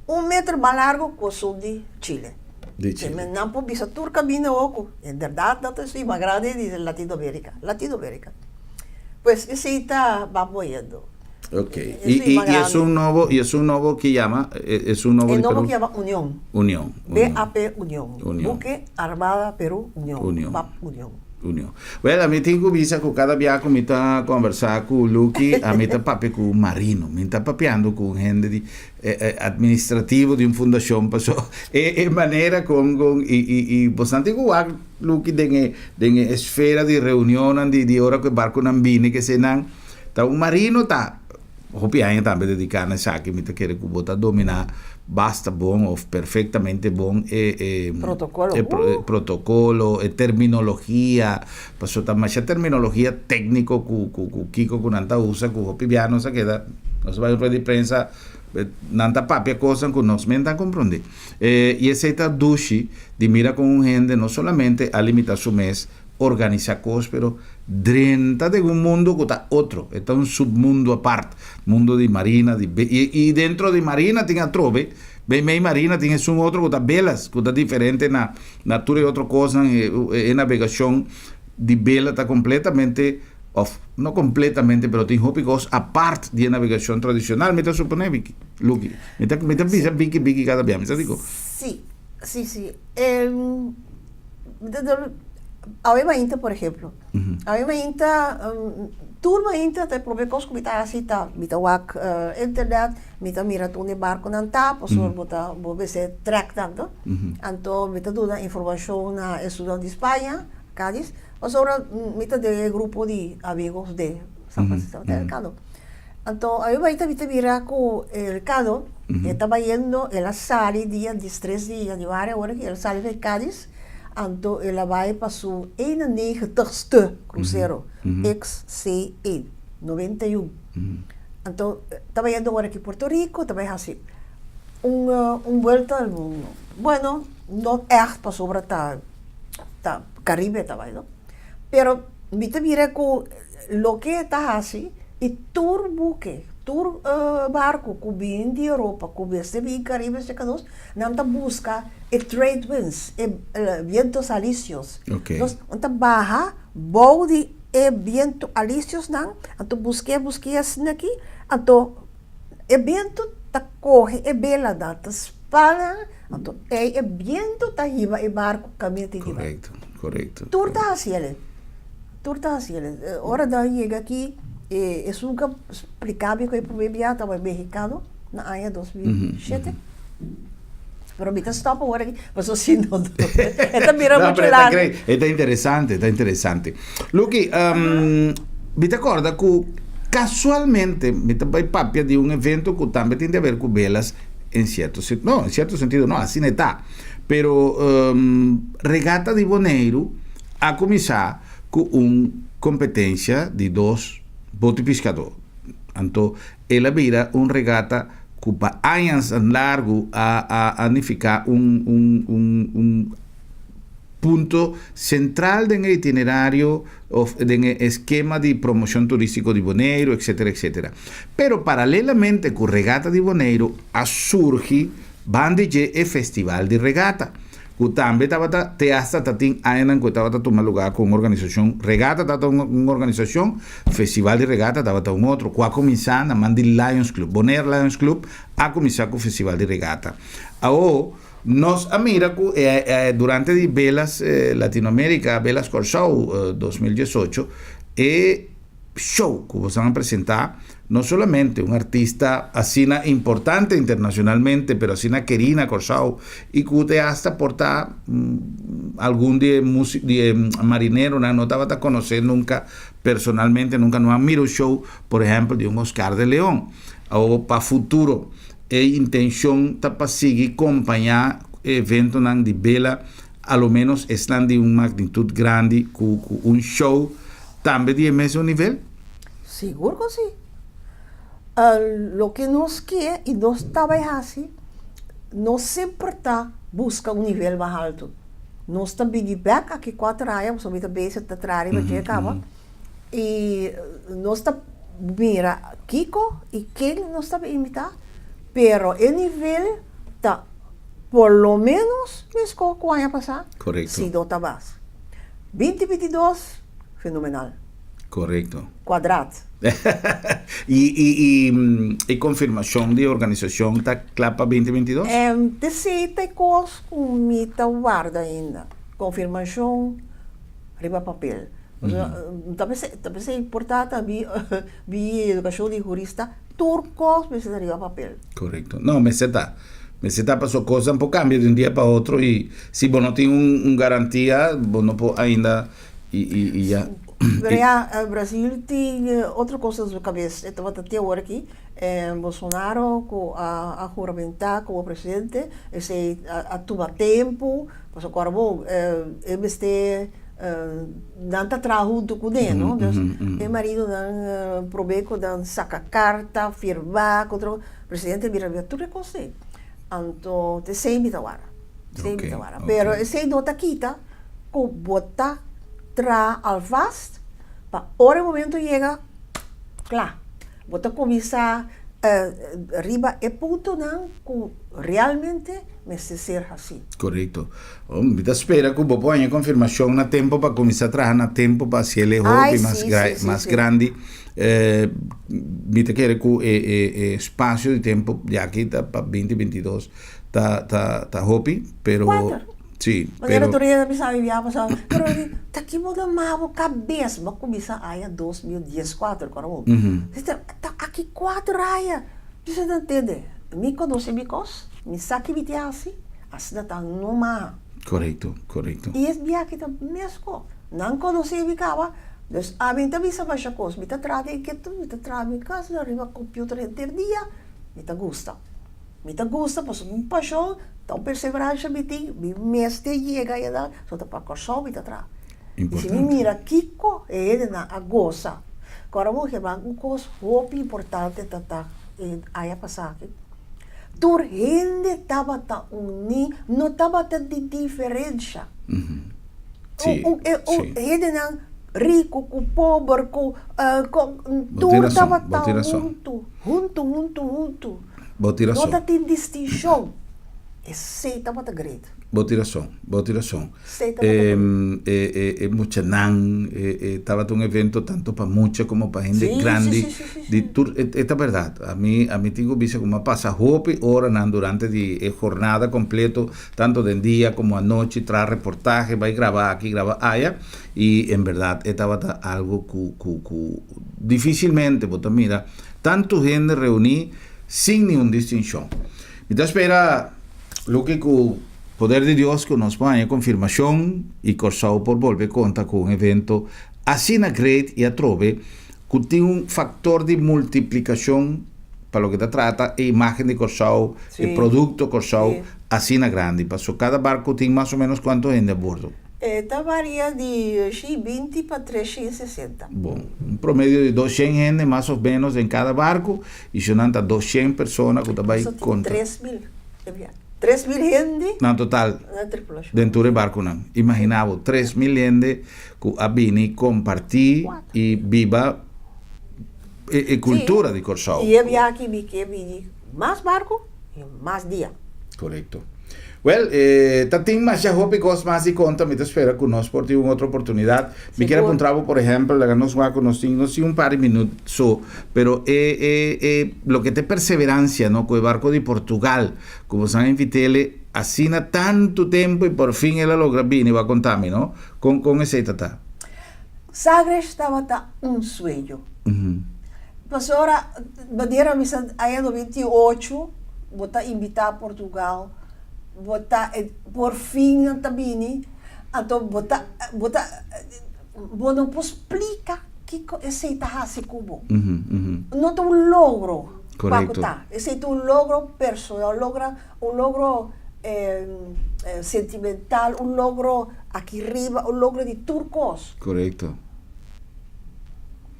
un meter mas largo ku esun di Chile. Di Chile. Men nan por bisa tur kaminda awor ku en bèrdat nan ta esun mas grandi di Latinoamérika, Latinoamérika. Pues esei ta baboyendo. Ok. I, i, i esun nobo, i esun nobo ki yama, esun nobo E di nobo Perú? ki yama Union. Union, Union. BAP Union. Union. Buque Armada Perú Union. Union. Bap Union. Union. Wel, ami tin ku bisa ku kada bia ku mi ta kombersá ku Lucky, ami ta papia ku un marino. Mi ta papiando ku un hende di administrativo di un fundashon paso e e manera kon kon i i i bosnan tin ku wak Lucky den e den e esfera di reunionnan di di ora ku e barkunan bini ke eseinan ta un marino ta. hopi aña tambe dediká na esaki, mi ta kere ku bo ta dominá basta bon òf perfektamente bon e e Protokolo. e protokolo, e terminologia, pasobra ta masha terminologia tékniko ku ku ku kiko ku nan ta usa ku hopi bia nos a keda, nos a bai un rueda di prensa, nan ta papia kosnan ku nos men ta komprondé. I esei ta dushi di mira kon un hende no solamente a limitá su mes organisá kos, pero drenta den un mundo ku ta otro, e ta un submundo apart, mundo di marina, di i dentro di marina tin atrobe, meimei marina tin esun otro ku ta belas, ku ta diferente na na tur e otro kosnan, e nabegashon di bela ta kompletamente òf no kompletamente pero tin hopi kos apart di e nabegashon tradishonal, mi ta suponé Vicky, Lucky, mi ta mi ta bisa Vicky Vicky kada bia, mi sa diko. Sí, sí, sí. Awe mainta por ehemplo, awe mainta tur mainta ta e prome kos ku mi ta hasi ta mi ta wak internet, mi ta mira tur e barkunan ta pasobra bo ta bo mester trèk nan no. Anto mi ta duna informashon na e studiant di Spaña, Cádiz, pasobra mi ta den e grupo di amigos de San Francisco de Elcano. Anto awe mainta mi ta mira ku Elcano e ta bayendo, el a sali dia diestres di januari awor aki, el a sali for Cádiz, anto el a bai pa su eenennegentigste krusero, XCE 91. Anto ta bayendo awor aki Puerto Rico, ta bai hasi un un buelta al mundo. Bueno, no ègt pasobra ta ta Caribe ta bai no, pero mi ta mira ku Loke e ta hasi i tur buke, tur barku ku bini di Europa, ku mester bini Karibe serka nos, nan ta buska e trade winds, e vientos alisios. Nos nan ta baha bou di e bientu alisiosnan, anto busk'é busk'é asina aki, anto e bientu ta kohe e belanan, ta spana, anto ei e bientu ta hiba e barku kaminda tin hiba. Tur ta hasi el. Tur ta hasi el. Ora nan yega aki, esun ku a splika mi ku e promé biaha tabata mexicano na aña 2007. Pero mi ta stop awor aki, pasobra si no e ta bira muchu largu. E ta interesante, e ta interesante. Lucky, mi ta kòrda ku kasualmente mi ta bai papia di un evento ku tambe tin di haber ku belas en sierto, no, en sierto sentido no, asina e ta. Pero Regata di Boneiru a kuminsá ku un kompetensia di dos boti piskadó. Anto el a bira un regata ku pa añas largu a a a nifiká un un un un punto sentral den e itinerario òf den e eskema di promoshon turístiko di Boneiru etsetera etsetera. Pero paralelamente ku Regata di Boneiru a surgi banda di dje e Festival di Regata. Ku tambe tabata te asta ta tin añanan ku e tabata tuma lugá ku un organisashon. Regata tabata un organisashon, Festival di Regata tabata un otro, ku a kuminsá na man di Lions Club. Bonaire Lions Club a kuminsá ku Festival di Regata. Awor, nos a mira ku e durante di Belas Latinoamerica, Belas Kòrsou 2018, e show ku boso a presentá, no solamente un artista asina importante internacionalmente, pero asina kerí na Kòrsou i ku te asta por ta algun di e músiko di e marineronan no tabata konosé nunka personalmente, nunka no a mira un show, por ehèmpel, di un Oscar de Leon. Awor pa futuro e intenshon ta pa sigui kompañá e eventonan di bela, a lo ménos esnan di un magnitut grandi ku ku un show Tambe di e mesun nivel? Sigur ku si. Loke nos ke i nos ta bai hasi, nos semper ta buska un nivel mas haltu. Nos ta bini bèk aki kuater aña, pasobra mi ta bezig ta traha riba dje kaba, i nos ta mira kiko i ken nos ta bai invitá, pero e nivel ta por lo ménos meskos ku aña pasá, si no ta mas. 2022, fenomenal. Korekto. Kuadrat. I i i e konfirmashon di organisashon ta kla pa 2022? T'esei ta e kos ku mi ta warda ainda. Konfirmashon riba papel. Ta p'esei ta p'esei por ta ta mi mi edukashon di hurista tur kos mester ta riba papel. Korekto. No, mester ta. Mester ta paso kosnan por kambia di un dia pa otro i si bo no tin un un garantia bo no por ainda i i i ya. Pero ya, Brasil tin otro kos den su kabes. E tabata te awor aki Bolsonaro ku a huramentá komo presidente, esei a tuma tempu, pasobra ku ora bo e mester nan ta traha huntu kuné, no? Dus e maridonan promé ku nan saka karta, firmá ku otro, presidente mira mira tur e kos ei. Anto esei mi ta wara, esei mi ta wara. Pero esei no ta kita ku bo ta traha alvast pa ora e momento yega, kla. Bo ta kuminsá riba e puntonan ku realmente mester ser hasí. Korekto. Mi ta spera ku bo por haña konfirmashon na tempu pa kuminsá traha na tempu pa hasiel e hopi mas grandi. Mi ta kere ku e espasio di tempu di aki ta pa binti 22 ta hopi, pero. Kuater. Sí, Manera tur hende a bisa mi biaha pasá, pero mi ta ki bo ta mabo kabes? Bo a kuminsá aña 2014, kòrda bo? Ta aki kuater aña. Bisa ta ntende, mi konosé mi kos, mi sa ki mi tin hasi, asina ta no maha. Korekto, korekto. I es biaha ki ta meskos. Nan konosé mi kaba, dus ami ta bisa masha kos. Mi ta traha den ketu, mi ta traha mi kas, riba computer henter dia, mi ta gusta. Mi ta gusta pasobra un pashon, ta un perseveransha mi tin, mi mester yega ayina, so ta pa Kòrsou mi ta traha. I si mi mira kiko e hendenan a gosa. Kòrda bo German, un kos hopi importante ta ta e aña pasá aki, tur hende tabata uní, no tabata di diferensha. Hendenan riku ku pober ku tur tabata huntu, huntu, huntu, huntu. Bo tin rason. No ta tin distinshon. Esei tabata great. Bo tin rason, bo tin rason. Esei tabata great. E muchanan, e tabata un evento tanto pa mucha komo pa hende grandi. Si, si, si, si. Di tur, e ta bèrdat. Ami, ami tin ku bisa ku mi a pasa hopi oranan durante di e jornada kompleto, tanto den dia komo anochi, traha reportahe, bai graba aki, graba aya. I en bèrdat e tabata algu ku, ku, ku difisilmente bo ta mira. Tantu hende reuní sin niun distinshon. Mi ta spera loke ku poder di Dios ku nos por haña konfirmashon i Kòrsou por bolbe konta ku un evento asina great i atrobe ku tin un faktor di multiplikashon pa loke ta trata e imágen di Kòrsou, e produkto Kòrsou asina grandi. Paso kada barku tin mas o ménos kuantu hende a bordo? E ta varia di shi 20 pa 360. Bon, un promedio di 200 hende mas of menos den kada barku i si nan ta 200 persona ku ta bai konta. 3000, 3000 hende. Na total. Na tripulashon. Den tur e barkunan. Imagina bo, 3000 hende ku a bini kompartí i biba e kultura di Kòrsou. I e biaha aki mi ke bini mas barku i mas dia. Korekto. Wel, e ta tin masha hopi kos mas di konta, mi ta spera ku nos por tin un otro oportunidat. Mi kier a puntra bo, por ehèmpel, laga nos wak ku nos tin, nos tin un par di minut so, pero e e e loke ta e perseveransia, no, ku e barko di Portugal, ku boso a invit'el asina tantu tempu i por fin el a logra bini, bo a konta mi, no? Kon kon esei ta ta? Sagres tabata un sueño. Pasobra manera mi sa aña 98 bo ta invitá Portugal, bo ta por fin nan ta bini, anto bo ta bo ta bo no por splika kiko esei ta hasi ku bo. No ta un logro pa ku ta, esei ta un logro personal, un logro sentimental, un logro aki riba, un logro di tur kos.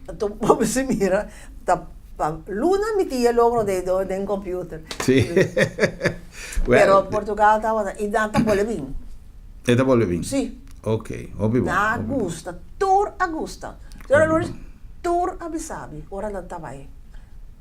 Anto bo mester mira ta pa luna mi tin e logro den den computer. Sí. Pero Portugal tabata y nan ta bolbe bin. E ta bolbe bin? Sí. Ok, hopi bon. Nan a gusta, tur a gusta. Señora Lourdes, tur a bisa mi ora nan ta bai.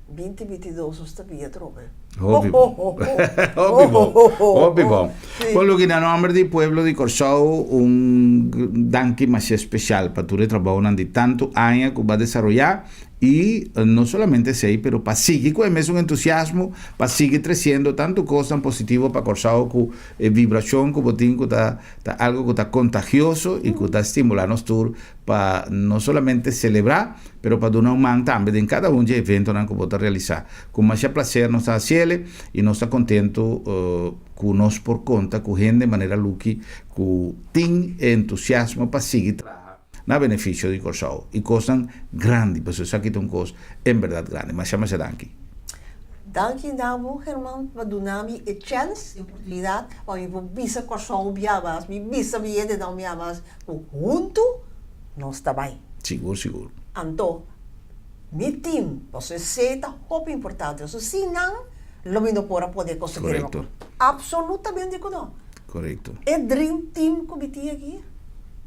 20 22 nos ta bia atrobe. Hopi bon. Hopi bon. Hopi bon. Bon, Lucky, na nomber di pueblo di Kòrsou, un danki masha spesial pa tur e trabounan di tantu aña ku bo a desaroyá i no solamente esei, pero pa sigui ku e mesun entusiasmo, pa sigui tresiendo tantu kosnan positivo pa Kòrsou ku e vibrashon ku bo tin ku ta ta algu ku ta kontagioso i ku ta stimulá nos tur pa no solamente selebrá, pero pa duna un man tambe den kada un dje eventonan ku bo ta realisá. Ku masha plaser nos ta hasiele i nos ta kontentu ku nos por konta ku hende manera Lucky ku tin e entusiasmo pa sigui traha. na benefisio di Kòrsou i kosnan grandi, pasobra esaki ta un kos en bèrdat grandi. Masha masha danki. Danki na bo Herman pa duna mi e chèns, e oportunidat pa mi por bisa Kòrsou bia mas, mi bisa mi hendenan bia mas ku huntu nos ta bai. Sigur sigur. Anto mi team, pasobra esei ta hopi importante, pasobra sin nan lo mi no por a pone kos aki riba. Korekto. Absolutamente ku no. Korekto. E dream team ku mi tin aki,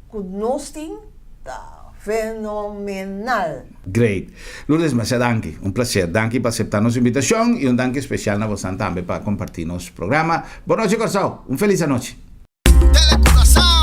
ku nos tin, ta fenomenal. Great. Lourdes, masha danki. Un placer. Danki pa acepta nos invitacion y un danki special na bosan tambe pa comparti nos programa. Bon nochi Corsou. Un feliz anochi. Tele Curaçao.